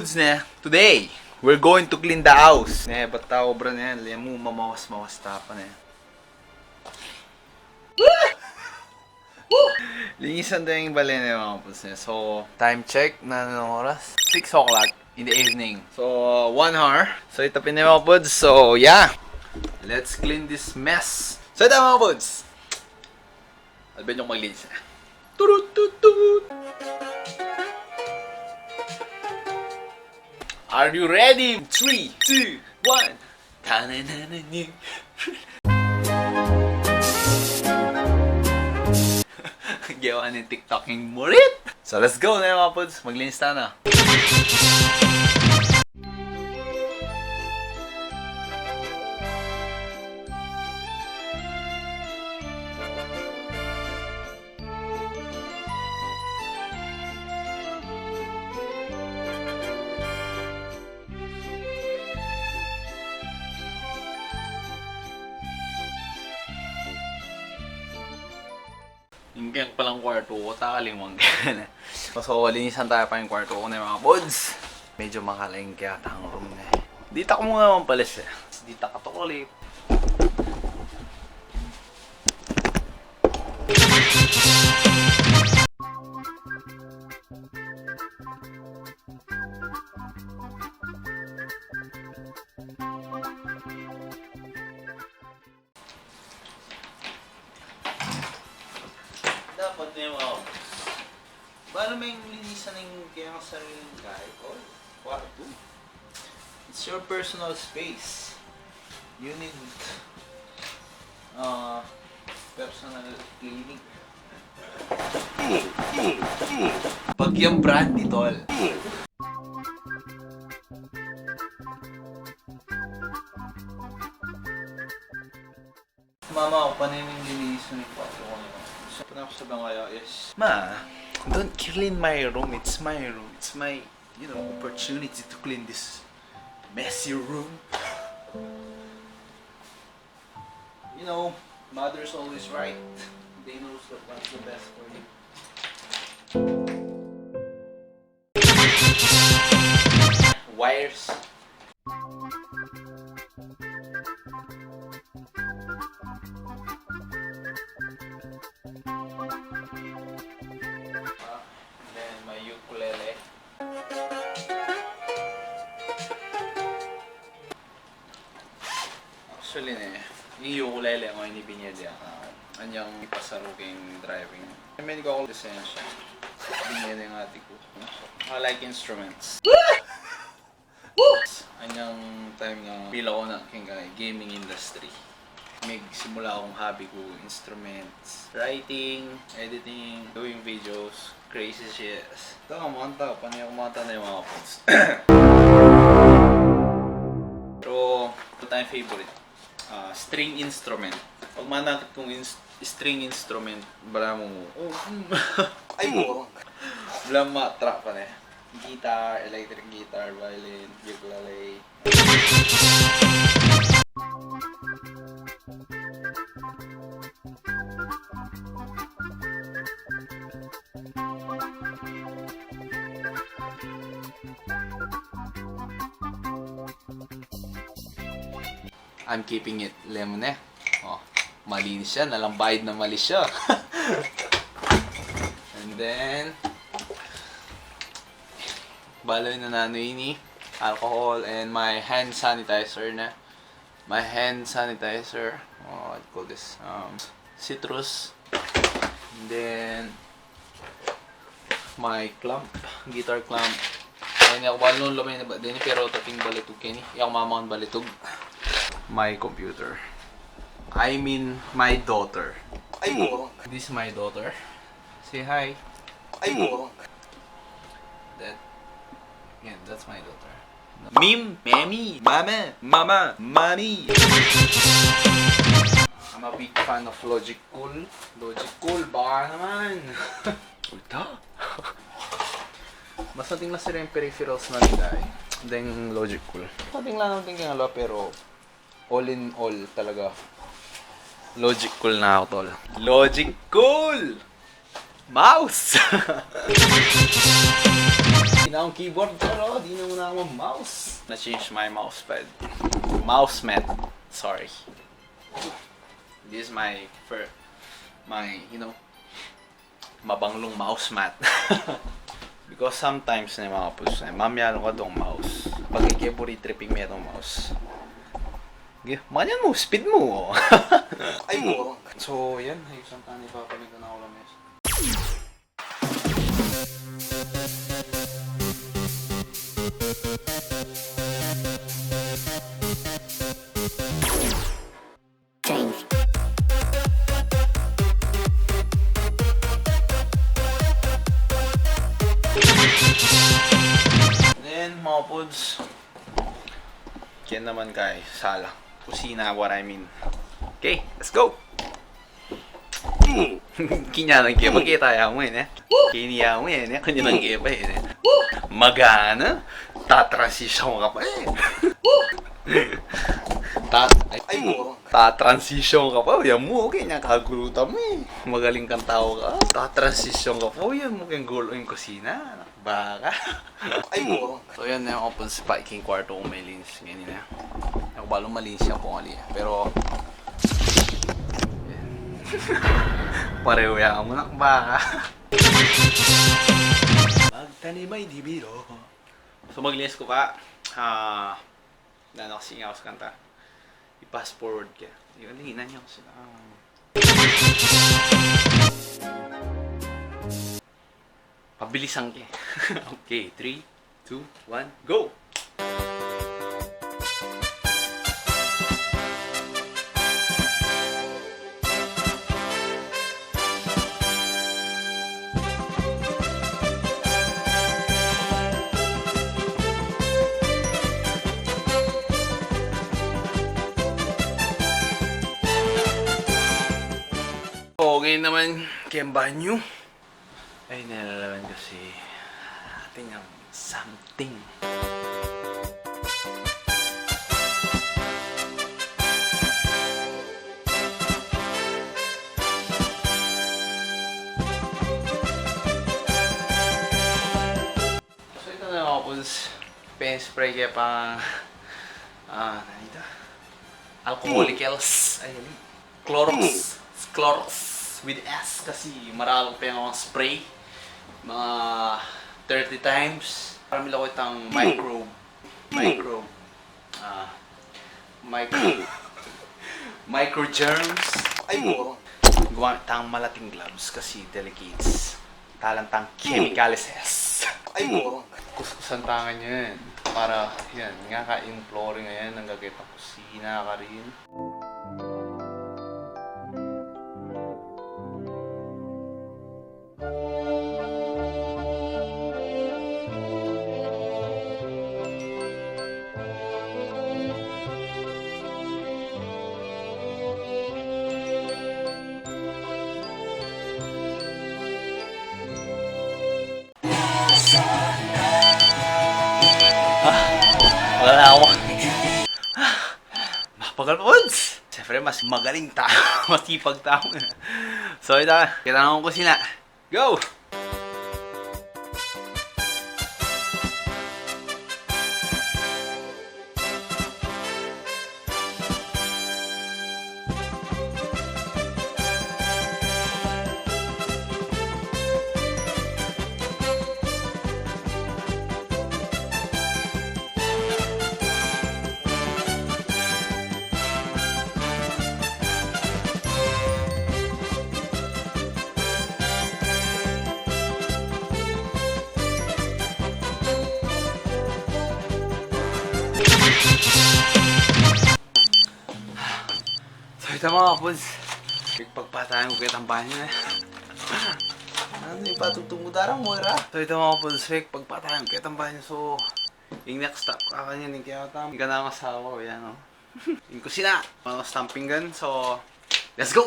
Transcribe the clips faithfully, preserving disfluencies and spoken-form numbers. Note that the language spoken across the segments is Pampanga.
Dudes, ne, today, we're going to clean the house. Ne, ba't tau, bro, ne? Lemu, mamawas-mawas tapa, ne. Linisan taya ing bale, ne, mga puds, ne. So, time check, na anong oras? Six o'clock in the evening. So, uh, one hour. So, ita pin, ne, mga puds. So, yeah. Let's clean this mess. So, ita, mga puds. Alben yung maglinis na. Turut, tut, tut. Are you ready? Three, two, one. Tananana. Gawa ning TikTok ing murit. So, let's go na, mga puds. Maglinis tana. Ing keng palang kwartu ku, takalingwang keng. So, linisan taya pa ing kwartu ku, ne, mga puds. Medyo makalengke yata ing room, ne. Dita ku muna mapalis, e. Dita ka tuklip. Dapat, ne, mga puds, bale, linisan ing keng sariling kahit o kwartu. It's your personal space. You need, uh, personal cleaning. Bagyang brandy, tol. Mama, ako pa na yung linisan ng kwartu ko na. Sa pa na ako sa bangaya, yes. Ma, don't clean my room. It's my room. It's my, you know, opportunity to clean this messy room. You know, mother's always right. They knows what, what's the best for you. Wires. Then, may ukulele. Actually, ne, ing ukulele ko ini, binie ne kanaku. Anyang ipasaru keng driving. I mean, ko lisensya. Binie ne ning ate ku. I like instruments. Anyang time nga, pila ku na keng gaming industry. Magsimula kung hobby ku, instruments, writing, editing, doing videos, crazy shit. Ito, kumanta, panay kumanta na yung mga pods. Pero, all-time favorite, ah, string instrument. Pag manakit kung ins-, string instrument, bala mu, oh, mm. Ay, mo. Bala mu, track pa na eh. Guitar, electric guitar, violin, ukulele. I'm keeping it lemon eh. Oh, malinis siya, nalambayad na mali siya. And then, bale na nanu ini, alcohol and my hand sanitizer na. My hand sanitizer. Oh, what do you call this? Um, citrus. And then, my clamp, guitar clamp. Ay, ini aku balu nung lumay na ba din, pero tating balitug keni. Iya aku mamangan balitug. My computer. I mean, my daughter. Ay, mo. This is my daughter. Say hi. Ay, mo. That, yeah, that's my daughter. Mim, Memi, Mama, Mama, Mami. I'm a big fan of Logic Cool. Logic Cool, baka naman. Ulta. Mas mating na sila yung peripherals na nila eh. Deng Logic Cool. Mating lang naman tingin nga, pero all in all talaga, Logic Cool na ako, tol. Logic Cool! Mouse! Di na akong keyboard, pero di na muna akong mouse. Na-change my mouse pad. Mouse mat. Sorry. This is my fir-, my, you know, mabanglung mouse mat. Because sometimes ne, mga puds, e, mamialu ka dong mouse. Pag ikeburi tripping me dong mouse. Ge, makanyan mu, speed mu, o. Ay, mo. So, yan. Ayusan tana ni Papa Miguel na ulam, yes. Change. Then, mga puds, kaya naman kay sala. Kusina, what I mean. Okay, let's go! Kanya nang kepa, kita ya mu yan, e. Kanya ya mu yan, e. Kanya nang kepa yan, e. Magana. Ta-transition ka pa, e. Ta-, ay, ay, mo. Ta-transition ka pa, yan mu, okay, nya kagulutan mu, e. Magaling kang tau ka. Ta-transition ka pa, yan mu, keng gulo ing kusina. Baka. Ay, mo. So, yan, e, open spot king kwarto ku, malinis. Ganyan na. Aku balu malinis ya pu ali, e. Pero, yan. Pareho ya mu na, baka. Magtanim ay di biro. So, maglinis ku pa. Ah, nanu kasi ing aku sa kanta. I-fast forward ke. Yung, hindi na niya kasi, ah. Pabilisan ke. Okay, three, two, one, go! Okay naman, keng banyu. Ay, nalalaman kasi atin yang something. So, ita na, mga puds, pen-spray ke pang, ah, nanu ita? Alcoholicals. Ay, ali. Clorox. Clorox with S kasi maralo pa yang spray. Mga thirty times. Para milawan itang micro, micro, ah, micro, micro germs. Ay, mo. Gumamit tang malating gloves kasi delicates. Talan tang chemicals. Ay, mo. Kuskusan tang yan. Para, yan, nga ka ing flooring yan, nang gagawing kusina karin. Ah, wala na aku. Ah, mapagal pa, Pods. Siyempre, mas magaling tau, masipag tau. So, ita, kita na kung kusina. Go! So, ita, mga Pods, pagpatayan ku ketang banyu, e. Nanu, ipatutung ku darang mu ira. So, ita, mga Pods, pagpatayan ku ketang banyu. So, ing next stop, kakanyan ing kaya tam, ing kanang asawa ku yan, o. Ing kusina, manos tang pinggan, so, let's go!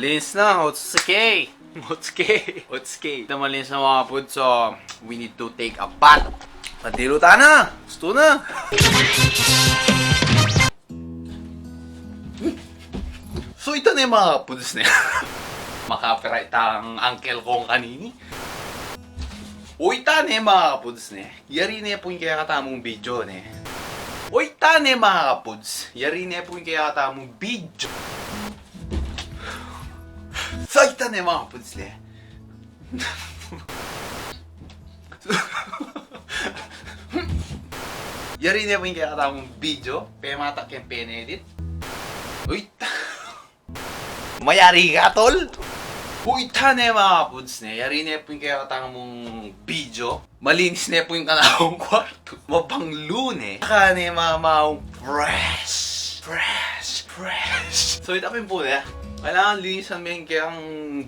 Linis na, otsuke. Otsuke. Otsuke. Di na malinis na, mga kapuds, so we need to take a bath. Padilu ta na. Gusto na. So ita ne, mga kapuds, ne. Makapira itang uncle kung kanini. O ita ne, mga kapuds, ne. Yari ne pu ing kekatamung video, ne. O ita ne, mga kapuds. Yari ne pu ing kekatamung video. So ita ne, mga kapuds, ne. Yari ne pu ing kekatamung video. Pemata keng penedit. Uy, ta- Mayari ka, tol? Uy, ita ne, mga kapuds, ne. Yari ne pu ing kekatamung video. Malinis ne pu ing kanaung kwartu. Mabanglu ne. Saka ne mamaung fresh. Fresh. Fresh. So ita pin pu, ne. Kailangan linisan me ing kekang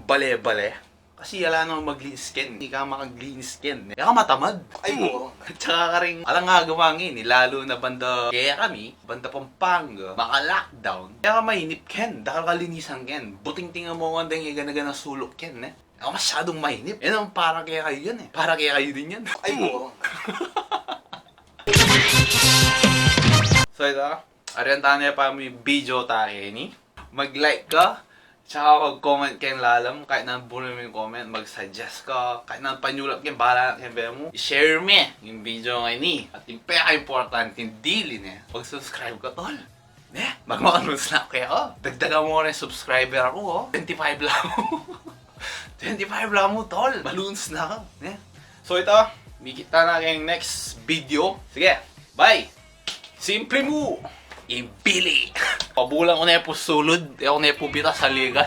bale-bale. Kasi ala nang maglinis ken. Ika makaglinis ken, ne. Ika matamad. Ay, oo. Tsaka karing alang agawang ini, lalo na banda kekami, banda Pampanga, maka-lockdown. Kaya ka mainip ken, dakal kalinisan ken. Buting tinga mu ngan deng igana-gana suluk ken, ne. Ika masyadung mainip. E nang para kekayu yan, e. Para kekayu din yan. Ay, oo. So ita, arian ta ne pa mu ing video ta keni. Mag-like ka, tsaka mag-comment keng lalam, kahit na buri mu ing comment, mag-suggest ka, kahit na panyulap keng, bahala na keng bemu. I-share me ing video ngeni. At ing peka-importanting dili, ne, mag-subscribe ka, tol. Ne? Magmakalunus na kaya, o. Dagdagan mu ring subscriber ku, o. Twenty-five la mu. Twenty-five la mu, tol. Malunus na ka, ne? So ita, mikit ta na keng next video. Sige, bye! Simple mu! Ing bili! Pabulan ku ne pu sulud, e ku ne pu bita saligan.